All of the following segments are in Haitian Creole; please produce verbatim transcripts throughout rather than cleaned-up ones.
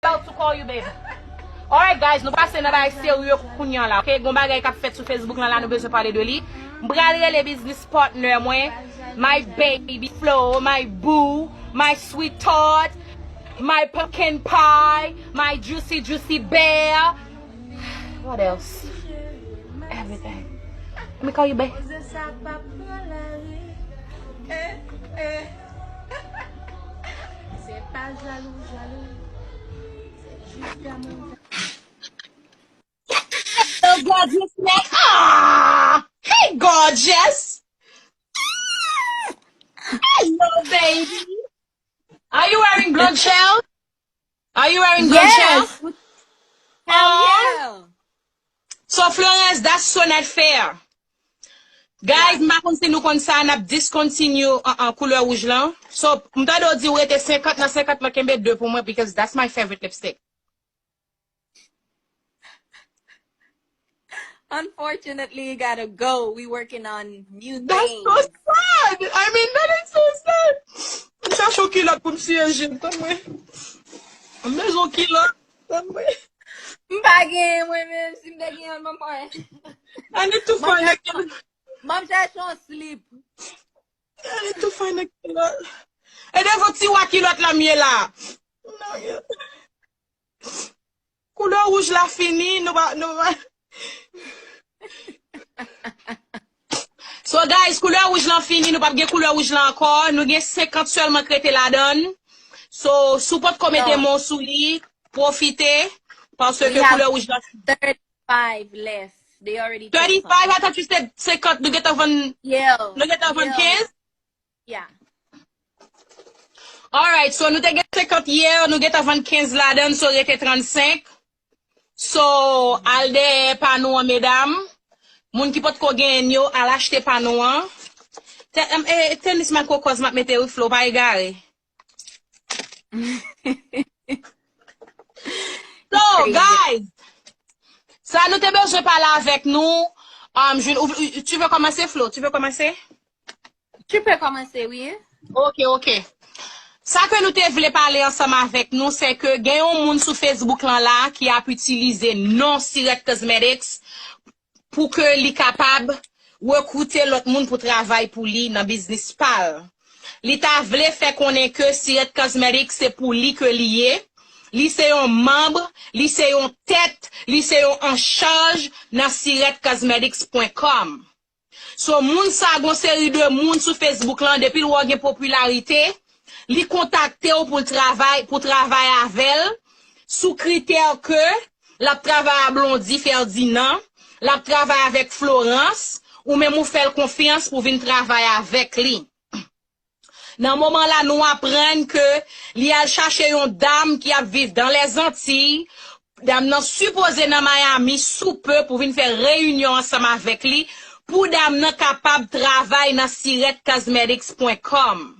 How to call you, baby? Alright, guys, nou pase nan bagay serye kounye a la, ok? Gon bagay k ap fèt sou Facebook lan la, nou bezwen pale de li. M pral rele business partner mwen, my baby Flo, my boo, my sweetheart, my pumpkin pie, my juicy, juicy bear. What else? Everything. Let me call you babe. Koze sa pa pran lari. Eh, eh. Se pa jalou, jalou. Se jis damou. Hello, gorgeous man. Ah! Hey, gorgeous. Hello, baby. Are you wearing blonde shell? Are you wearing blonde shell? Yes. Hell yeah. So, Florence, that's so not fair. Guys, m pa konn si nou konn sa, n ap discontinue uh, uh, koulè wouj lan. So, m tande w di w rete senkant nan senkant lan, kenbe de pou mwen, because that's my favorite lipstick. Unfortunately, you gotta go. We working on new That's things. So sad. I mean, that is so sad. M chache yon kilòt pou m siye je m, tann mwen. M bezwen yon kilòt, tann mwen. M pa gen mwen menm, si m te gen yon, mwen mwen. I need to find a kilòt. Mwen chache yon slip. I need to find a kilòt. E devan tiwa kilòt la m ye la. Non, yo. Koulè wouj la fini, nou pa nou pa. So guys, koulè wouj lan fini, nou p ap gen koulè wouj lan ankò. Nou gen senkant sèlman k rete ladan l. So, si w potko mete men w sou li, pwofite, paske koulè wouj lan thirty-five left. They already took some. Thirty-five, I thought you said senkant, nou gentan vann, Yeah. Nou gentan vann Yeah. kenz? Yeah. Alright, so nou te gen senkant yè, nou gentan vann kenz ladan, so rete trannsenk. So, al dèyè pano an, medam. Moun ki potko genyen yo, al achte pano an. Te- em, eh, Tenis Makokòz, m ap mete wi, Flo, pa egare. So, guys, sa nou te bezwen pale avèk nou. Um, Jun- ou- ou- tu veux commencer, Flo? Tu veux commencer? Tu peux commencer, oui. Ok, ok. Sa ke nou te vle pale ansanm avèk nou, se ke gen yon moun sou Facebook lan la ki ap itilize non Sirette Cosmetics pou ke li kapab rekrite lòt moun pou travay pou li nan biznis pa l. Li ta vle fè konnen ke Sirette Cosmetics se pou li ke li ye. Li se yon manm, li se yon tèt, li se yon anchaj nan Sirette Cosmetics point com. So, moun sa, gon seri de moun sou Facebook lan, depi l wè w gen popilarite, li kontakte w pou l travay, pou travay avè l, sou kritè ke l ap travay a Blondy Ferdinand, l ap travay avèk Florence, ou menm ou fè l konfyans pou vin travay avèk li. Nan moman la, nou aprann ke li al chache yon dam ki ap viv dans les Antilles. Dam nan sipoze nan Miami sou pe pou vin fè reyinyon ansanm avèk li, pou dam nan kapab travay nan Sirette Cosmetics point com.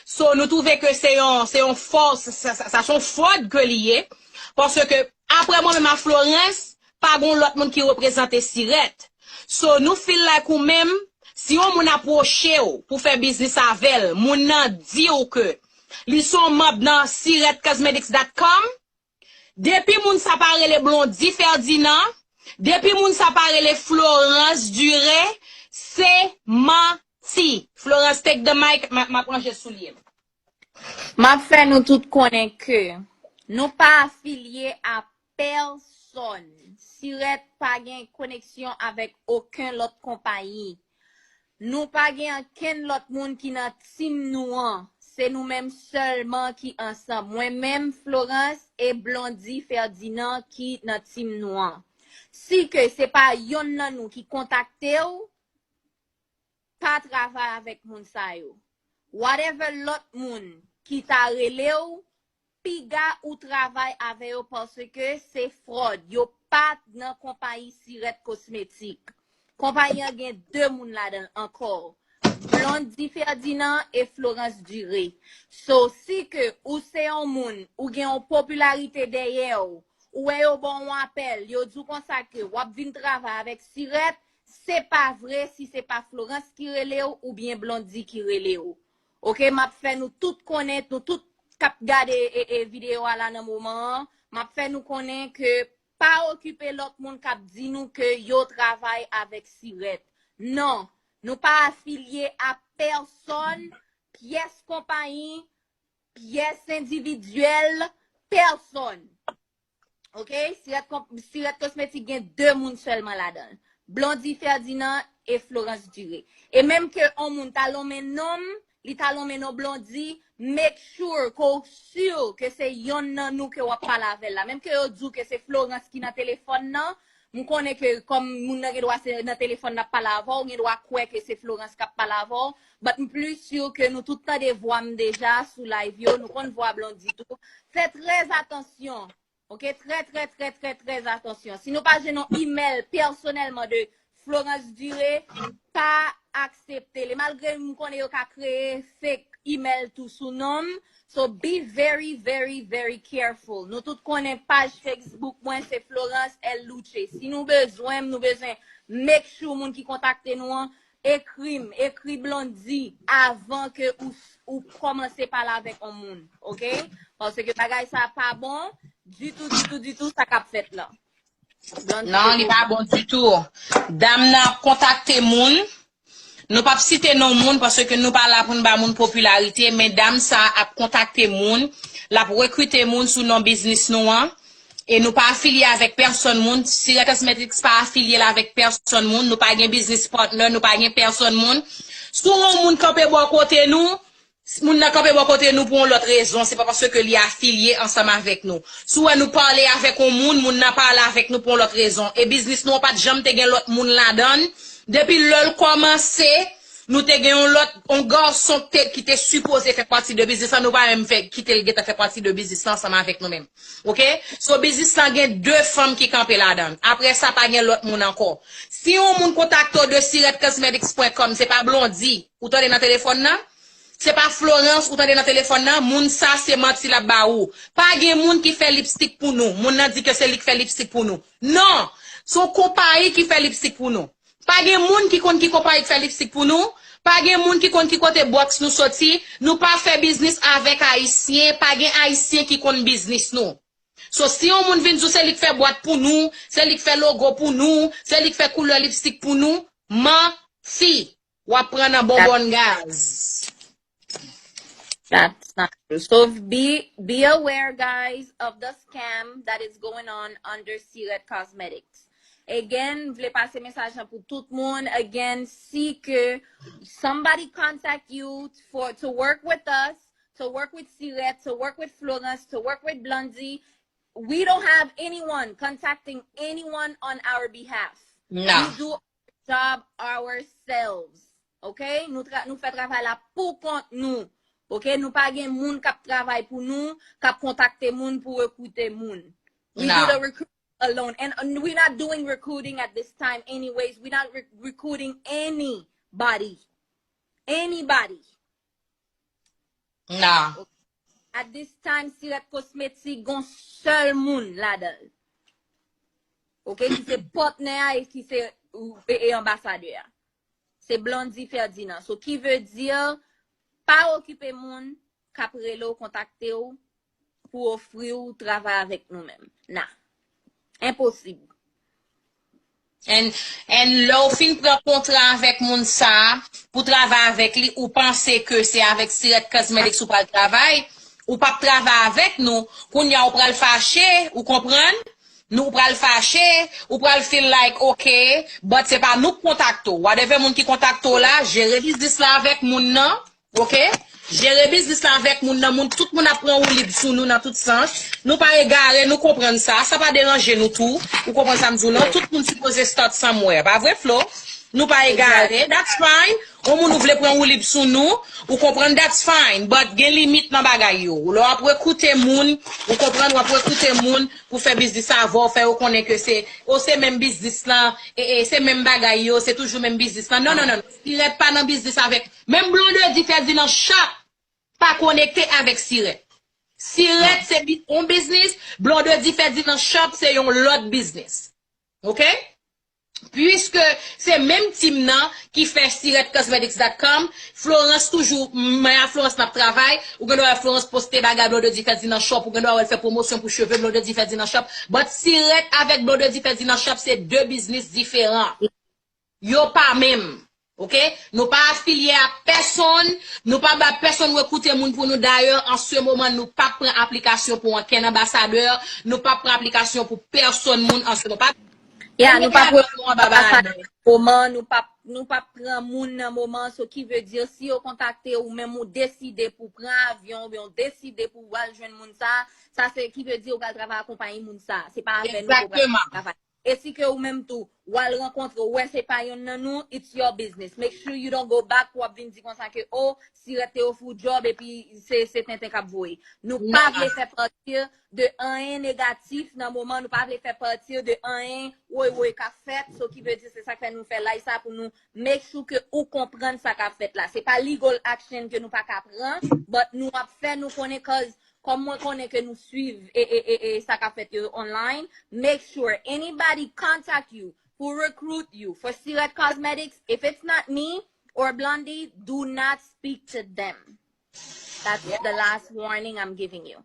So, nou twouve ke se yon, se yon fo, sa, sa, sa se yon fwòd ke li ye. Paske, apre mwen menm a Florence, pa gon lòt moun ki reprezante Sirette. So, nou feel like ou menm, si yon moun apwoche w pou fè biznis avè l, moun nan di w ke li se yon manm nan Sirette Cosmetics dot com, depi moun sa pa rele Blondy Ferdinand, depi moun sa pa rele Florence Duré, se manti. Florence, take the mic, m a- m ap ranje soulye m. M ap fè nou tout konnen ke nou pa afilye a pèsonn. Sirette pa gen koneksyon avèk okenn lòt konpayi. Nou pa gen ankenn lòt moun ki nan tim nou an. Se nou menm sèlman ki ansanm. Mwen menm, Florence e Blondy Ferdinand ki nan tim nou an. Si ke se pa yonn nan nou ki kontakte w, pa travay avèk moun sa yo. Whatever lòt moun ki ta rele w, piga ou travay avè yo paske se fwòd. Yo pa nan konpayi Sirette Cosmetics. Konpayi an gen de moun ladan l ankò. Blondy Ferdinand e Florence Duré. So, si ke ou se yon moun, ou gen yon popilarite dèyè w, ou wè yo ba w yon apèl, yo di w konsa ke w ap vin travay avèk Sirette, se pa vre si se pa Florence ki rele w oubyen Blondy ki rele w. Ok, m ap fè nou tout konnen, nou tout k ap gade e, e videyo a la nan moman an, m ap fè nou konnen ke pa okipe lòt moun k ap di nou ke yo travay avèk Sirèt. Non, nou pa afilye a pèsonn, pyès konpayi, pyès endividyèl, pèsonn. Ok? Sirèt, Sirèt Cosmetics gen de moun sèlman ladan l. Blondy Ferdinand e Florence Duré. E menm ke on moun ta lonmen non m, li ta lonmen non Blondy, make sure ke w si ke se yonn nan nou ke w ap pale avè l la. Menm ke yo di w ke se Florence ki nan telefòn nan, m konnen ke kòm moun nan gen dwa se nan telefòn l ap pale avè w, ou gen dwa kwè ke se Florence k ap pale avè w, but m plis si ke nou tout tande vwa m deja sou live yo, nou konn vwa Blondy tou. Fè trè atansyon. Ok, trè, trè, trè, trè, trè atansyon. Si nou pa jwenn yon email pèsonèlman de Florence Duré, pa aksepte li. Malgre m konnen yo ka kreye fake email tou sou non m. So be very, very, very careful. Nou tout konnen paj Facebook mwen se Florence L Louche. Si nou bezwen m, nou bezwen make sure moun ki kontakte nou an, ekri m, ekri Blondy avan ke ou, ou kòmanse pale avèk yon moun, ok? Paske bagay sa pa bon ditou, ditou, ditou, sa k ap fèt la. Blondy, non, li pa bon ditou. Dam nan ap kontakte moun. Nou p ap site non moun paske nou pa la pou n ba moun popilarite, men dam sa ap kontakte moun, l ap rekrite moun sou non biznis nou an. E nou pa afilye avèk pèsonn moun. Sirèt Cosmetics pa afilye l avèk pèsonn moun. Nou pa gen business partner, nou pa gen pèsonn moun. Si w wè yon moun kanpe bò kote nou, moun nan kanpe bò kote nou pou yon lòt rezon. Se pa paske li afilye ansanm avèk nou. Si w wè nou pale avèk yon moun, moun nan pale avèk nou pou yon lòt rezon. E biznis nou an pa t janm te gen lòt moun ladan l. Depi lè l kòmanse, nou te gen yon lòt, yon gason te, ki te sipoze fè pati de biznis lan, nou pa menm fè, kite l gentan fè pati de biznis lan ansanm avèk nou menm. Ok? So, biznis lan gen de fanm ki kanpe ladan l. Apre sa, pa gen lòt moun ankò. Si yon moun kontakte w de sirèt cosmetics pwen kòm, se pa Blondy ou tande nan telefòn nan? Se pa Florence ou tande nan telefòn nan? Moun sa, se manti l ap ba ou. Pa gen moun ki fè lipstik pou nou. Moun nan di ke se li k fè lipstik pou nou. Non! Se yon konpayi ki fè lipstik pou nou. Pa gen moun ki konn ki konpayi k fè lipstik pou nou. Pa gen moun ki konn ki kote bòks nou soti. Nou pa fè biznis avèk Ayisyen. Pa gen Ayisyen ki konn biznis nou. So, si yon moun vin di w se li k fè bwat pou nou, se li k fè logo pou nou, se li k fè koulè lipstik pou nou, manti. W ap pran nan bonbòn gaz. That's not true. So be be aware, guys, of the scam that is going on under Siret Cosmetics. Again, vle pase mesaj lan pou tout moun. Again, si ke somebody contact you for to work with us, to work with Siret, to work with Florence, to work with Blondie, we don't have anyone contacting anyone on our behalf. No. We do our job ourselves. Ok? Nou, tra nou fè travay la pou kont nou. Ok? Nou pa gen moun k ap travay pou nou, k ap kontakte moun pou rekrite moun. We do the recruiting alone. And, and we're not doing recruiting at this time anyways. We're not re recruiting anybody. Anybody. Nah. At this time, Siret Cosmetics gon sèl moun ladan l. Ok, ki se patnè a e ki se e, e anbasadè a. Se Blondie Ferdinand. So, ki vle di, pa okipe moun k ap rele w, kontakte w pou ofri w travay avèk nou menm. Nah. Enposib. And, and lè w fin pran kontra avèk moun sa a, pou travay avèk li, ou panse ke se avèk Siret Cosmetics ou pral travay, ou p ap travay avèk nou, kounye a ou pral fache, ou konprann? Nou ou pral fache, ou pral feel like, ok, but se pa nou k kontakte w. Whatever moun ki kontakte w la, jere biznis la avèk moun nan. Ok? Jere biznis la avèk moun nan, moun, tout moun ap pran woulib sou nou nan tout sans. Nou pa egare, nou konprann sa. Sa pa deranje nou tou. Ou konprann sa m di w lan? Tout moun sipoze start somewhere. Pa vre, Flo? Nou pa egare. That's fine. Yon moun ou vle pran woulib sou nou, ou konprann, that's fine. But gen limit nan bagay yo. Lè w ap rekrite moun, ou konprann, w ap rekrite moun, pou fè biznis avè w, fè yo konnen ke se, o se menm biznis lan, e, e se menm bagay yo, se toujou menm biznis lan. Non, non, non, non. Siret pa nan biznis avèk, menm Blondedy Ferdinand Shop pa konekte avèk Siret. Siret se bi- yon biznis, Blondedy Ferdinand Shop se yon lòt biznis. Ok? Puiske se menm team nan ki fè siret cosmetics dot com, Florence toujou, mwen a Florence n ap travay, ou gen dwa wè Florence poste bagay Blondedy fè di nan shop, ou gen dwa wè l fè pwomosyon pou cheve Blondedy fè di nan shop. But siret avèk Blondedy fè di nan shop se de biznis diferan. Yo pa menm. Oke? Nou pa afilye a pèsonn, nou pa ba pèsonn rekrite moun pou nou. Dayè, an se moman, nou pa pran aplikasyon pou ankenn anbasadè, nou pa pran aplikasyon pou pèsonn moun an se moman. Pa Ya, nou pa pran anbasadè nan moman, nou pa nou pa pran moun nan moman, so ki vle di si yo kontakte ou menm ou deside pou pran avyon oubyen ou deside pou al jwenn moun sa, sa se ki vle di ou pral travay ak konpayi moun sa. Se pa avè nou ke ou pral travay. E si ke ou menm tou, ou al rankontre, ou wè se pa yonn nan nou, it's your business. Make sure you don't go back pou w ap vin di konsa ke, oh, Siret te ofri w djòb epi se se tenten k ap voye. Nou pa vle fè pati de anyen negatif nan moman, nou pa vle fè pati de anyen woy woy k ap fèt. So ki vle di se sa k fè nou fè live sa pou nou make sure ke ou konprann sa k ap fèt la. Se pa legal action ke nou pa ka pran, but nou ap fè nou konnen cause kòm mwen konnen ke nou swiv e, e, e, e sa k ap fèt yo online, make sure anybody contact you pou recruit you for Siret Cosmetics, if it's not me or Blondie, do not speak to them. That's the last warning I'm giving you.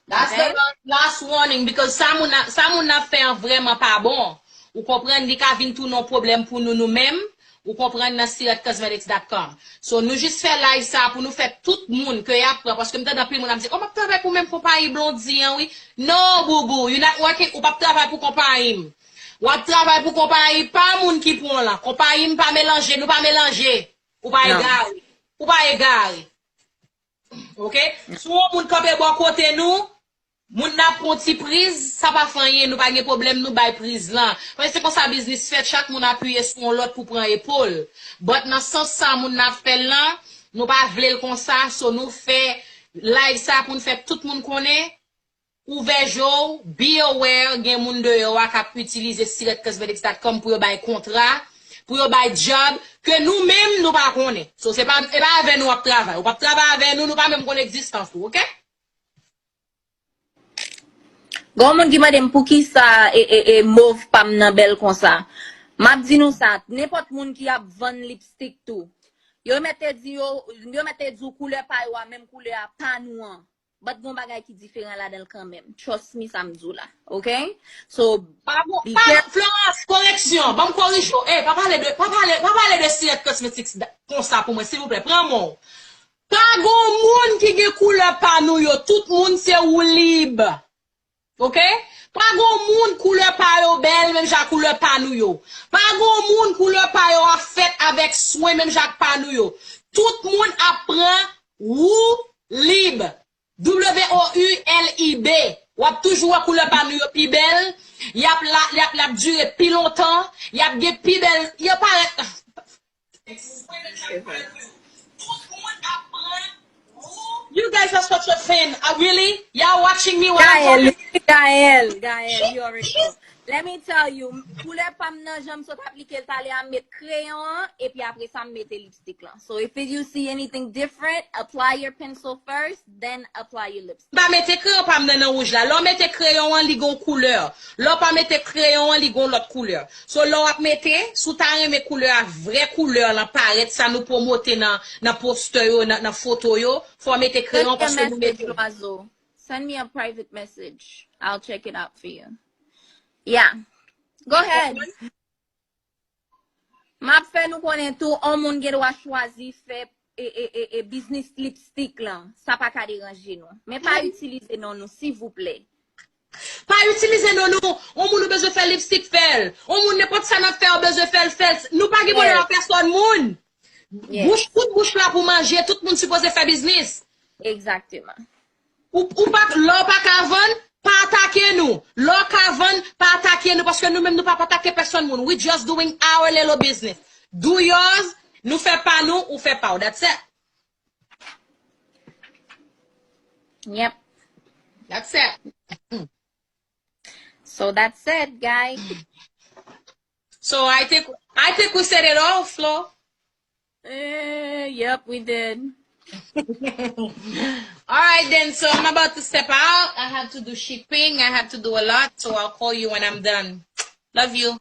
That's the last, last warning because sa moun ap, sa moun ap fè an vrèman pa bon. Ou konprann li ka vin tounen yon pwoblèm pou nou nou menm. Ou konprann nan siret cosmetics dot com. So nou jis fè live sa pou nou fè tout moun ke y ap pran paske m tande anpil moun ap di oh m ap travay pou menm konpayi Blondie an wi. No boubou, you not working, ou p ap travay pou konpayi m. W ap travay pou konpayi pa moun ki pran w lan. Konpayi m pa melanje, nou pa melanje. Ou pa egare. Ou pa egare. Oke? Si yon moun kanpe bò kote nou, moun nan ap pran yon ti priz, sa pa fè anyen, nou pa gen pwoblèm, nou bay priz lan. Paske se konsa biznis fèt, chak moun apiye sou yon lòt pou pran epòl. But nan sans sa moun nan ap fè l lan, nou pa vle l konsa, so nou fè live sa pou n fè tout moun konnen. Ouvè je w, be aware, gen moun deyò a k ap itilize siret cosmetics dot com pou yo bay kontra, pou yo bay djòb, ke nou menm nou pa konnen. So, se pa, e pa avè nou w ap travay. Ou p ap travay avè nou, nou pa menm konn egzistans ou, oke? Gon moun ki mande m poukisa e, e, e mov pa m nan bèl konsa. M ap di nou sa, nenpòt moun ki ap vann lipstik tou. Yo mèt te di yo, yo mèt te di w koulè pa yo a, menm koulè a pa nou an. But gon bagay ki diferan ladan l kanmenm. Trust me sa m di w la. Ok? So, Pa bon, pa, Florence, koreksyon. Ban m korije w. Ey, pa pale de, pa pale, pa pale de Siret Cosmetics konsa pou mwen, silvouplè. Pran men w. Pa gon moun ki gen koulè pa nou yo. Tout moun se woulib. Ok? Pa gon moun koulè pa yo bèl menm jan ak koulè pa nou yo. Pa gon moun koulè pa yo ap fèt avèk swen menm jan ak pa nou yo. Tout moun ap pran woulib. W O U L I B. W ap toujou wè koulè pa nou yo pi bèl. Y ap la, y ap, y ap dire pi lontan. Y ap gen pi bèl. Yo parèt. You guys are such a fan. Uh, really? Y'all watching me while I'm Gaël, talking? Gaël, Gaël, you already know. Let me tell you, koulè pa m nan jan m sot aplike l talè a, m met kreyon an, epi apre sa m mete lipstick lan. So if you see anything different, apply your pencil first, then apply your lipstick. M pa mete kreyon pa m nan nan wouj la. Lè w mete kreyon an, li gon koulè. Lè w pa mete kreyon an, li gon lòt koulè. So lè w ap mete, si w ta renmen koulè a, vrè koulè lan parèt, sa nou pwomote nan, nan postè yo, nan, nan foto yo, fò w mete Send kreyon me a paske nou message, mete. Loiseau. Send me a private message. I'll check it out for you. Yeah. Go ahead. M ap fè nou konnen tou, on moun gen dwa chwazi fè e, e, e, e biznis lipstick lan. Sa pa ka deranje nou. Men pa itilize non nou, silvouplè. Pa itilize non nou. On moun ou bezwen fè lipstick, fè l. On moun nenpòt sa n ap fè, ou bezwen fè l, fè l. Nou pa gen pwoblèm ak pèsòn moun. Bouch, kout bouch la pou manje, tout moun sipoze fè biznis. Egzakteman. Ou, ou pa, lè w pa ka vann, pa atake nou. Lè w ka vann, pa atake nou, paske nou menm nou pa atake pèsòn moun. We just doing our little business. Do yours, nou fè pa nou, ou fè pa w. That's it. Yep. That's it. So that's it, guys. So I think, I think we said it all, Flo. Eh, yep, we did. All right then, so I'm about to step out. I have to do shipping. I have to do a lot, so I'll call you when I'm done. Love you.